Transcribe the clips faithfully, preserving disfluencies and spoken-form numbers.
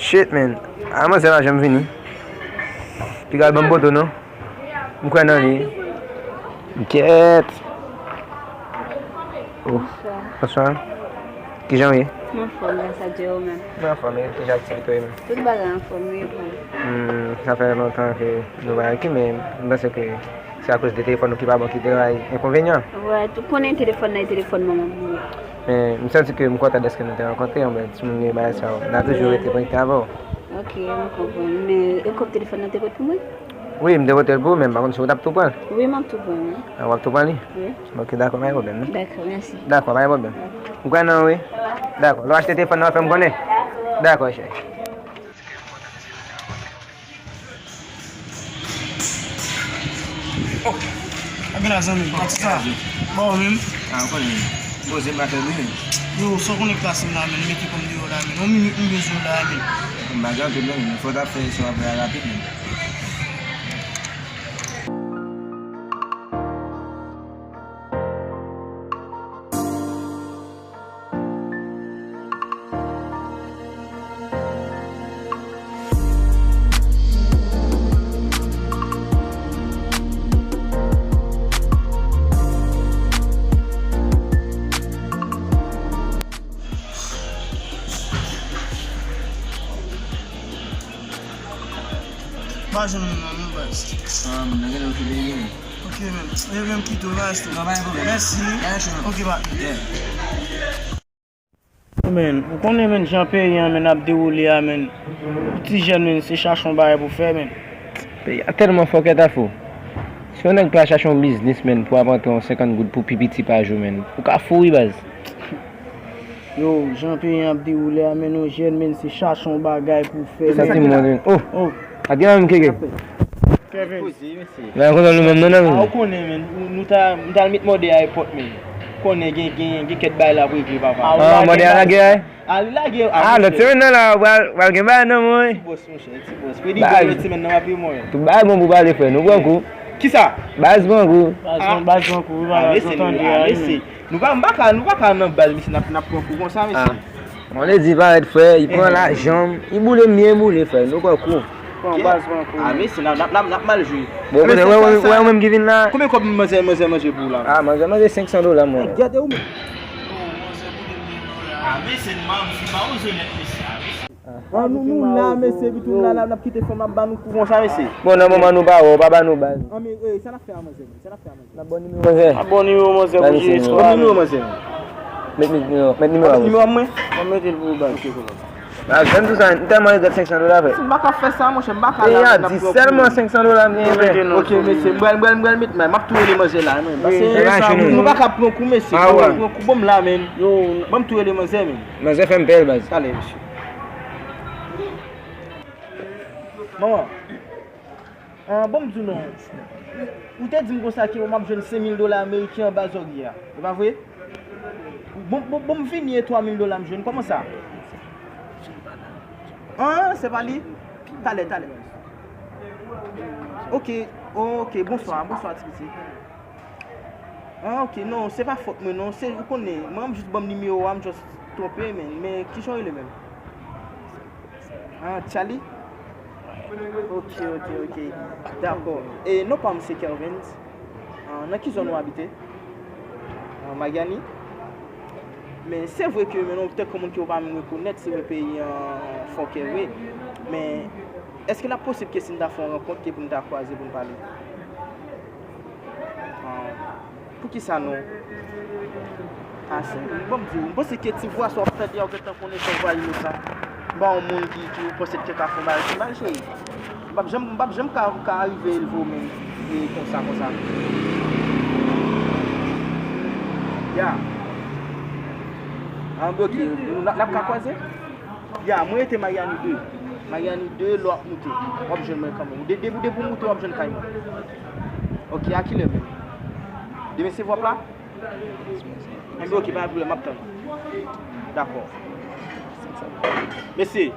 Shit, man. A, manzè pa janm vini. Piga l ban m poto, non. M kwè nan li. Kèt. Oh. Bonswa. Kijan w ye? M anfòm, gras a Dye, ou menm? Mwen anfòm, e kijan aktivite w ye menm? Tout bagay anfòm, wi, bon. Hmm, sa fè lontan ke nou pa wè, men m panse ke se akoz de telefòn nou ki pa bon ki te bay enkonvenyan. Wè, ou konnen telefòn nan e telefòn manman m, wi. Men, m santi ke m kontan dèske nou te rankontre, anben, timoun gen bagay sa yo. N a toujou rete konekte avè w. Ok, m konprann. Men, e kòb telefòn nan te pot pou mwen? Wi, m te pote l pou ou, men m pa konn si w t ap tou pran l. Wi, m ap tou pran l, wi. Ah, w ap tou pran li? Wi. Ok, dakò, pa gen pwoblèm, non? Dakò, mèsi. Dakò, pa gen pwoblèm. M kwè nan ou, wi. Dakò, lè w achte telefòn nan, fè m konnen. Dakò, cheri. Oh, a gen la zanmi, pati sa. Bon, ou menm? Ah, ou konnen. Poze m pa fè bri, men. Yo, sa w konnen klas m la, men, mete kò m deyò la, men. Yon minit m bezwen w la, men. M pa gen anpil, non, men fò w ta fè sa w ap fè a rapid, men. Pa jwenn moun nan non, baz. Ah, moun nan genlè okipe li menm. Ok, men. E menm kite w, baz, tou. Non, pa gen pwoblèm. Mèsi. Pa gen pwoblèm. Ok, baz. Yeah. Men, ou konnen, men, jan peyi an, men, ap dewoule a, men. Ti jèn, men, se chache yon bagay pou fè, men. Peyi a tèlman fòkèt afou. Si yon nèg pa chache yon biznis, men, pou ap antre yon senkant goud pou pi piti pa jou, men, ou ka fou, wi, baz. Yo, jan peyi an ap dewoule a, men, yon jèn, men, se chache yon bagay pou fè, men. Sa ti moun, oh. Oh. A gen la menm, Keke. Kevin. Poze, mesye. Bagay konsa nou menm, non, non, men. Ah, ou konnen, men. Nou, nou ta, nou ta met mòde a epòt, men. Konnen gen, gen, gen kèk bagay l ap regle, papa. Ah, mòde a lage a? Ah, li lage, ah, lòt semèn nan la, pral, pral gen bagay nan men, wi. Ti bòs, monchè, ti bòs. Kredi gen lòt semèn nan, w ap peye mwen. Tout bagay bon pou pale, frè. Nou pran kou. Kisa? Baz pran kou. Baz pran, baz pran kou, wi, baz pran kou, wi, men. Nou pa, m pa ka, nou pa ka nan bal, mesye, n ap, n ap pran kou konsa, mesye. Ah. Mwen le di parèt frè, li pran lajan m, li boule m byen boule, frè, nou pran kou. Pran baz, pran kou. Ah, mesye, n ap, n ap, n ap, n ap mal jwe. Bon, kote, wè, wè, wè, ou menm ki vin la. Konbyen kòb manzè, manzè manje pou ou la? Ah, manzè manje senk san dola, mwen. Gade ou menm. Ah, mesye, m pa, m pa oze nèt, mesye, ah, mesye. Ah, nou, nou la, mesye, epi tou la, la, n ap kite fanm ap ba nou kou konsa, mesye. Bon, nan moman nou pa wè, ou pa ba nou baz. Ah, men, eh, sa n ap fè a manzè, sa n ap fè a manzè. N ap ba w nimewo manzè. N ap ba w nimewo manzè pou jere istwa a. Ban m nimewo manzè. Met, met nimewo, met nimewo a. Met nimewo a pou mwen? Ban m mete l pou ou, baz. Ok, konnen. Ah, jwenn tou sa, m tèlman regrèt senk san dola, frè. M pa ka fè sa, monchè, m pa ka la, n ap pran kou. Sèlman senk san dola m genyen, frè. Ok, mesye, m pral, m pral, m pral met, men, m ap tou rele manzè la, men. Pase, nou pa ka pran kou, mesye. Pran kou, pran kou, ban m la, men. Ban m tou rele manzè, men. Manzè fè m pè l, baz. Talè, mesye. Manman, ah, bon, m di w non. Ou te di m konsa ke m ap jwenn senk mil dola ameriken anba zòrye a. E pa vre? Bon, bon, bon, m vini e twa mil dola m jwenn. Kòman sa? Ah, se pa li? Talè, talè. Ok, ok, bonswa, bonswa, ti pitit. Ah, ok, non, se pa fòt mwen, non. Se, ou konnen, mwen, m jis ban m nimewo a, m just twonpe, men, men, kijan w rele menm? Ah, Charlie? Ok, ok, ok. Dakò. E non pa m se Kervens. Ah, nan ki zòn ou abite? Ah, Mayani? Men se vre ke men non, tankou moun ke ou pa menm rekonèt, se vre peyi an fòkè vre. Men èske l ap posib ke si n ta fè yon rankont, ke pou n ta kwaze, pou n pale? Ah, poukisa non? Ah, se, bon, m di w, m panse ke ti vwa sa w ap tande a, ou gentan konnen se yon vwa inosan. M pa yon moun ki, ki ou panse ke ka fè yon bagay, se mal, cheri. M p ap janm, m p ap janm ka, ka rive elve w menm, e konsa, konsa. Ya. Ah, ok, n, n ap ka kwaze? Ya, mwen rete Mayani de. Mayani de, lè w ap moute, w ap jwenn mwen kanmenm. Ou de, depi, depi w moute, w ap jwenn kay mwen. Ok, a kilè menm? Demen se vwap la? Enben, ok, pa gen pwoblèm, m ap tann ou. Dakò. Mesye,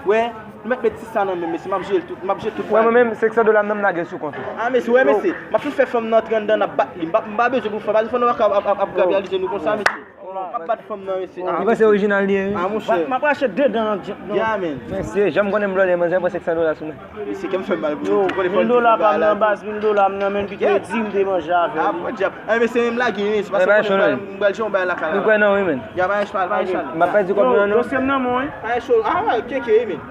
wè, nou mèt met sis san nan men m, mesye, m ap jere tout, m ap jere tout. Wè, mwen menm, senk san dola m nan, m lage l sou kont ou. Ah, mesye, wè, mesye, m ap fin fè fanm nan antre anndan, n ap bat li. M pa, m pa bezwen pou fanm, pa di fanm nan ap, ap, ap, ap grabyalize nou konsa, mesye. Ou p ap bat fanm nan, mesye. Li panse orijinal li ye, wi. Ah, monchè. M ap rache de dan nan djèp nan. Yeah, man. Mesye, jan m konnen m blòdè, manzè pran senk san dola sou mwen. Mesye, kè m fè mal pou nou. Mil dola pa m nan, baz, mil dola m nan, men, pike di m te manje avè li. Ah, pran djab. Eh, mesye, men m lage, wi. Se paske m konnen m pral jwe yon bagay lakay la. Nou kwè nan, wi, men. Ya, pa chal, pa chal. M ap pèdi kòb mwen, non. Dosye m nan mwen, wi. Pa cho. Ah, wè, keke, wi, men.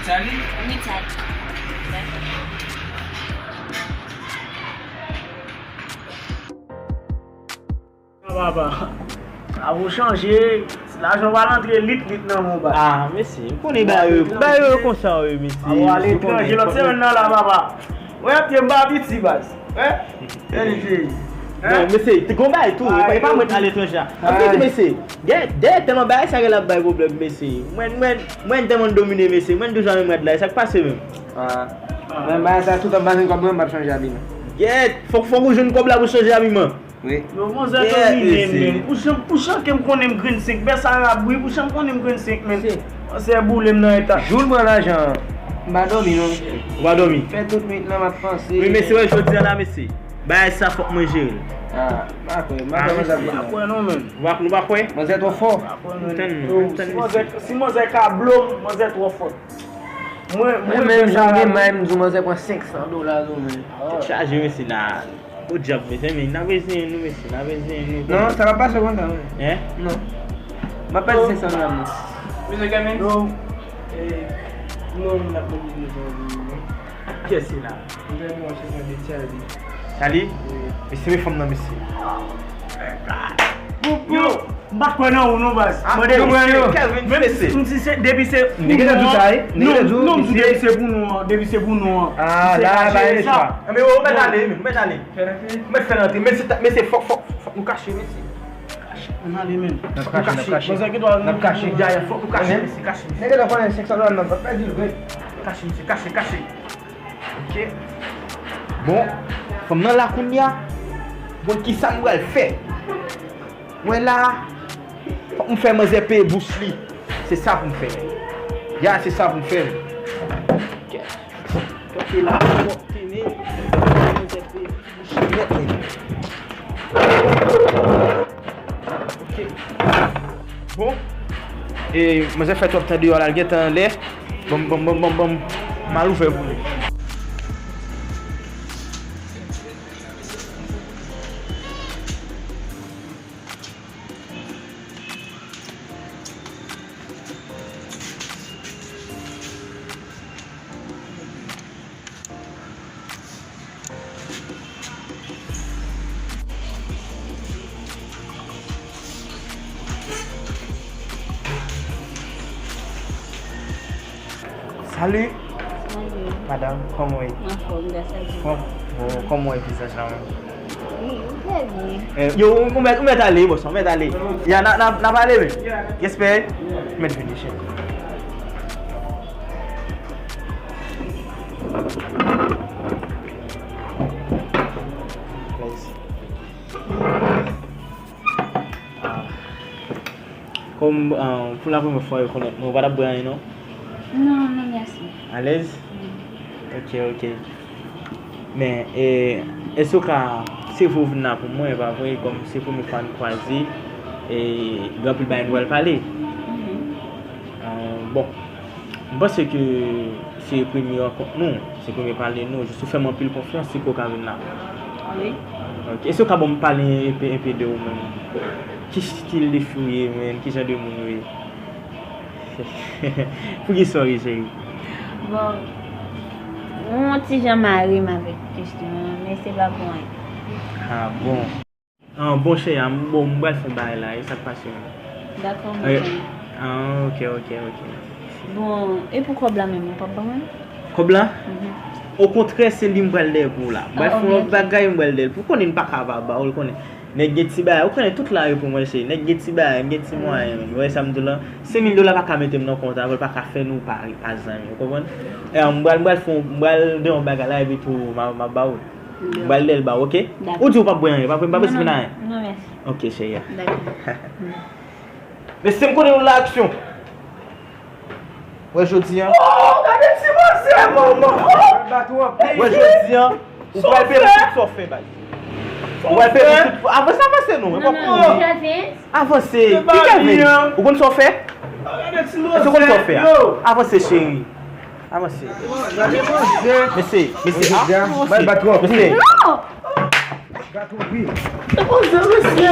Sali? Wi, Sali. Papa, sa pou chanje. Lajan pral antre lit lit nan men w, baz. Ah, mesye, m konnen bagay yo, bagay yo konsa, wi, mesye. Ou aletranje lòt semèn nan la, papa. Wè, pye m pa piti, baz. Wè? L G. Non, mesye, te gon bagay tou, e pa mwen t aletranje a. An verite, mesye, dèyè tèlman bagay sa gen l ap bay pwoblèm, mesye. Mwen, mwen, mwen tèlman domine, mesye. Mwen toujou nan menm rad la, e sa k pase menm? Ah. Mwen bagay sa tout ap vazen kòb mwen, m ap chanje abiman. Gèt, fòk, fòk ou jwenn kòb la pou chanje abiman. Wi. Yo, manzè domine m, men. Pou jan, pou jan ke m konnen m grenn senk, bèsarab, wi, pou jan m konnen m grenn senk, men. Manzè boule m nan eta. Jou l pran lajan an, m pa dòmi, non. Ou pa dòmi? Fè tout nwit lan, m ap panse. Wi, mesye, wè, jodi a la, mesye. Bagay sa, fòk mwen jere l. Ah, m pa kwè, m pa kwè manzè ap vin nan. M pa kwè, non, men. Ou pa, nou pa kwè? Manzè twò fò. M pa kwè, men. Tann nou, tann mesye. Si manzè, si manzè ka blo m, manzè twò fò. Mwen, mwen menm jan gen may, m di w manzè pran senk san dola sou mwen. Tèt chaje, mesye, nan. Podyab, mezanmi, n ap reziyen nou, mesye, n ap reziyen nou. Non, sa p ap pase konsa, non. Hein? Non. M ap pèdi senk san dola m nan. Mesye Kevin? Non. Eh, non, m ap mande nou sa, non. Kiyès se la? Mwen mwen se mwen de Charlie. Charlie? Wi. Mesye, men fanm nan, mesye. Yo, m pa kwè nan ou non, baz. Ah, mande yo, mwen yo. Menm si, si se, depi se pou nou an, non, non, m di depi se pou nou an, depi se pou nou an. Ah, la, ba, e chwa. Men ou mèt ale, men ou mèt ale. Ou mèt fè rantre, men se, men se fòk, fòk, fòk nou kache, mesye. Kache, ann ale, men. N ap kache, n ap kache. N ap kache. Dèyè, fòk nou kache, mesye, kache, mesye. Nèg la konnen senk san dola nan, pa pèdi l vre. Kache, mesye, kache, kache. Ok. Bon, fanm nan la kounye a. Bon, kisa m pral fè? Wè la, fòk m fè manzè peye bous li. Se sa pou m fè. Ya, se sa pou m fè. Ok. Kanpe la, fòk tene. Manzè peye bous li nèt, men. Ok. Bon. E, manzè fè twòp tan deyò la, l gentan anlè. Bon, bon, bon, bon, bon. M al ouvè pou li. Salut. Salut. Madam, kòman w ye? Anfòm, gras a Dye. Fòm? Bon, kòman w ye vizaj la menm? Wi, li trè byen. Eh, yo, ou, ou mèt, ou mèt ale, bòs, ou mèt ale. Ya, n a, n a, n a pale, men. Respè. Ou mèt vini, chèf. Kòm, ah, pou la premyè fwa yo konèt mwen, ou pa t ap bwè anyen, non? Non, non, mèsi. Alèz? Wi. Ok, ok. Men, e, èske w ka, se vre w vin la pou mwen, e pa vre, kòm se premye fwa n kwaze, e gen anpil bagay nou pral pale. Mhm. Ah, bon, m panse ke se premye rankont nou, se premye pale nou, jis ou fè m anpil konfyans, se pou w ka vin la. Wi. Ok, èske w ka ban m pale enpe, enpe de ou menm? Ki stil de fi w ye, menm? Ki jan de moun ou ye? Poukisa w ri, cheri? Bon, mwen yon ti jan mare m avèk kesyon an, men se pa pou anyen. Ah, bon. Ah, bon, cheri, ah, bon, m pral fè yon bagay la, e sa k pase menm? Dakò, mon chéri. Ah, ok, ok, ok. Bon, e pou kòb la menm, ou p ap ban mwen? Kòb la? Okontrè, se li m pral dèyè pou w la. M pral fè yon lòt bagay, m pral dèyè l pou w. Ou konnen n pa ka pa ba w, ou konnen. Nèg gen ti bagay, ou konnen tout la yo pou mwen, cheri. Nèg gen ti bagay, m gen ti mwayen, menm. Ou wè sa m di w la? Senk mil dola pa ka mete m nan kont avè l, pa ka fè nou pa, pa zanmi, ou konprann? E, m pral, m pral fè, m pral dèyè yon bagay la, epi tou, m a, m a ba w. M pral dèyè l ba w, oke? Ou di ou p ap bwè anyen, pa, pa bezwen fin anyen. Non, mèsi. Oke, cheri. Dakò. Mesye, m konnen nou la aksyon. Wè jodi an. Oh, gade ti manzè, manman. Wè jodi an. Ou pral peye pou tout sa w fè, bay. Ou pral peye pou tout. Avanse, avanse non. E pa pou. Avanse. Ki Kevin? Ou konn sa w fè? Èske ou konn sa w fè a? Avanse, cheri. Avanse. Mesye, mesye. Ah, avanse. Mesye. Non! Depoze, mesye.